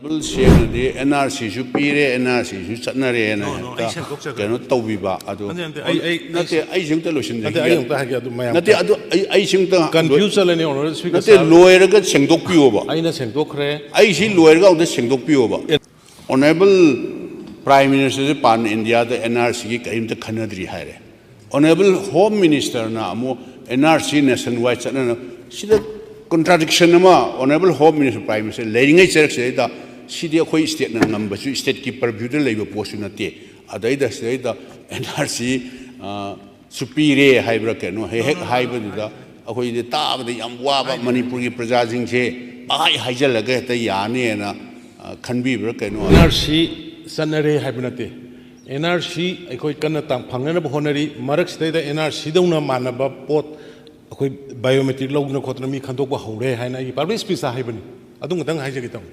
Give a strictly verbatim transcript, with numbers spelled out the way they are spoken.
ꯁꯦꯡꯅꯗꯤ and R ꯁꯤꯁꯨ ꯄꯤꯔꯦ, and R ꯁꯤꯁꯨ ꯆꯠꯅꯔꯦꯅ ꯅꯣ, ꯅꯣ, ꯍꯦꯛꯇ ꯑꯩ ꯁꯦꯡꯗꯣꯛꯆꯒꯦ꯫ ꯀꯩꯅꯣ ꯇꯧꯕꯤꯕ ꯑꯗꯨ ꯅꯠꯇꯦ, ꯅꯠꯇꯦ, ꯑꯩ, ꯑꯩ, ꯑꯩ ꯅꯠꯇꯦ, ꯑꯩꯁꯦ ꯑꯝꯇ ꯅꯠꯇꯦ, ꯂꯣꯏꯁꯤꯟꯖꯈꯤꯒꯦ꯫ ꯑꯩ ꯑꯝꯇ ꯍꯥꯏꯒꯦ, ꯑꯗꯨ ꯃꯌꯥꯝ ꯅꯠꯇꯦ, ꯇꯥ- ꯑꯗꯨ ꯑꯩ, ꯑꯩꯁꯦ ꯑꯝꯇ ꯀꯟꯐ꯭ꯌꯨꯁ ꯆꯠꯂꯅꯤ, ꯑꯣꯅꯔꯦꯕꯜ ꯁ꯭ꯄꯤꯀꯔ ꯅꯠꯇꯦ, ꯁꯥꯔ꯫ ꯂꯣꯏꯔꯒ ꯁꯦꯡꯗꯣꯛꯄꯤꯌꯣꯕ꯫ ꯑꯩꯅ ꯁꯦꯡꯗꯣꯛꯈ꯭ꯔꯦ꯫ ꯑꯩ ꯁꯤ ꯂꯣꯏꯔꯒ ꯑꯝꯇ ꯁꯦꯡꯗꯣꯛꯄꯤꯌꯣꯕ꯫ ꯑꯦ- ꯑꯣꯅꯔꯦꯕꯜ ꯄ꯭ꯔꯥꯏꯝ ꯃꯤꯅꯤꯁꯇꯔꯁꯦ ꯄꯥꯟ ꯏꯟꯗꯤꯌꯥꯗ ꯑꯦꯟ ꯑꯥꯔ ꯁꯤꯒꯤ ꯀꯔꯤꯝꯇ ꯈꯟꯅꯗ꯭ꯔꯤ ꯍꯥꯏꯔꯦ꯫ ꯑꯣꯅꯔꯦꯕꯜ ꯍꯣꯝ ꯃꯤꯅꯤꯁꯇꯔꯅ ꯑꯃꯨꯛ ꯑꯦꯟ ꯑꯥꯔ ꯁꯤ ꯅꯦꯁꯟ ꯋꯥꯏꯗ ꯆꯠꯅꯅ, ꯁꯤꯗ ꯀꯣꯟꯇ꯭ꯔꯥꯗꯤꯛꯁꯟ ꯑꯃ꯫ Honourable home minister, prime minister ꯂꯩꯔꯤꯉꯩ ꯆꯩꯔꯛꯁꯤꯗꯩꯗ ꯁꯤꯗꯤ ꯑꯩꯈꯣꯏ ꯁ꯭ꯇꯦꯠꯅ ꯉꯝꯕꯁꯨ, ꯁ꯭ꯇꯦꯠꯀꯤ ꯄꯔꯚ꯭ꯌꯨꯗ ꯂꯩꯕ ꯄꯣꯠꯁꯨ ꯅꯠꯇꯦ꯫ ꯑꯗꯩꯗ ꯁꯤꯗꯩꯗ ꯑꯦꯟ ꯑꯥꯔ ꯁꯤ ꯁꯨ ꯄꯤꯔꯦ ꯍꯥꯏꯕ꯭ꯔꯥ ꯀꯩꯅꯣ ꯍꯦꯛ ꯍꯦꯛ ꯍꯥꯏꯕꯗꯨꯗ ꯑꯩꯈꯣꯏꯗꯤ ꯇꯥꯕꯗ ꯌꯥꯝ ꯋꯥꯕ, ꯃꯅꯤꯄꯨꯔꯒꯤ ꯄ꯭ꯔꯖꯥꯁꯤꯡꯁꯦ ꯄꯪꯍꯥꯏ ꯍꯥꯏꯖꯜꯂꯒ ꯍꯦꯛꯇ ꯌꯥꯅꯦꯅ, ꯑ, ꯈꯟꯕꯤꯕ꯭ꯔꯥ ꯀꯩꯅꯣ? ꯑꯦꯟ ꯑꯥꯔ ꯁꯤ ꯆꯠꯅꯔꯦ ꯍꯥꯏꯕ ꯅꯠꯇꯦ꯫ ꯑꯦꯟ ꯑꯥꯔ ꯁꯤ ꯑꯩꯈꯣꯏ ꯀꯟꯅ ꯇꯥ-, ꯐꯪꯅꯅꯕ ꯍꯣꯠꯅꯔꯤ꯫ ꯃꯔꯛꯁꯤꯗꯩꯗ ꯑꯦꯟ ꯑꯥꯔ ꯁꯤꯗꯧꯅ ꯃꯥꯟꯅꯕ ꯄꯣꯠ ꯑꯩꯈꯣꯏ ꯕꯥꯏꯑꯣꯃꯦꯇ꯭ꯔꯤꯛ ꯂꯧꯗꯅ ꯈꯣꯠꯇꯅ ꯃꯤ ꯈꯟꯗꯣꯛꯄ ꯍꯧꯔꯦ ꯍꯥꯏꯅ ꯑꯩꯒꯤ ꯄꯕ꯭ꯂꯤꯛ ꯁ꯭ꯄꯤꯆꯇ ꯍꯥꯏꯕꯅꯤ꯫ ꯑꯗꯨ ꯈꯛꯇꯪ ꯍꯥꯏꯖꯒꯦ ꯇꯧꯅꯤ꯫